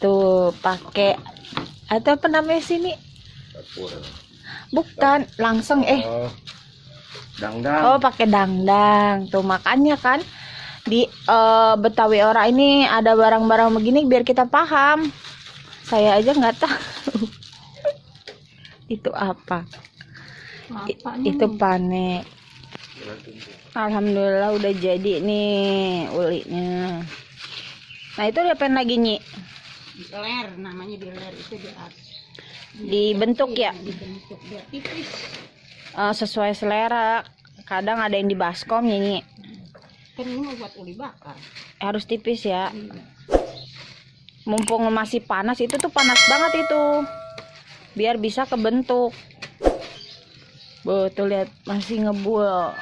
Tuh pakai atau apa namanya sini? Bukan, langsung Dangdang. Oh, pakai dangdang. Tuh makanya kan di Betawi Ora ini ada barang-barang begini biar kita paham. Saya aja nggak tahu. Itu apa? Itu pane. Alhamdulillah udah jadi nih ulinya. Nah, itu diapain lagi, Nyi? Ler, namanya di ler itu Dibentuk ya? dibentuk biar tipis. Sesuai selera. Kadang ada yang di baskom, Nyi. Kan ini mau buat uli bakar. Harus tipis ya. Mumpung masih panas, itu tuh panas banget itu. Biar bisa kebentuk. Tuh lihat masih ngebul.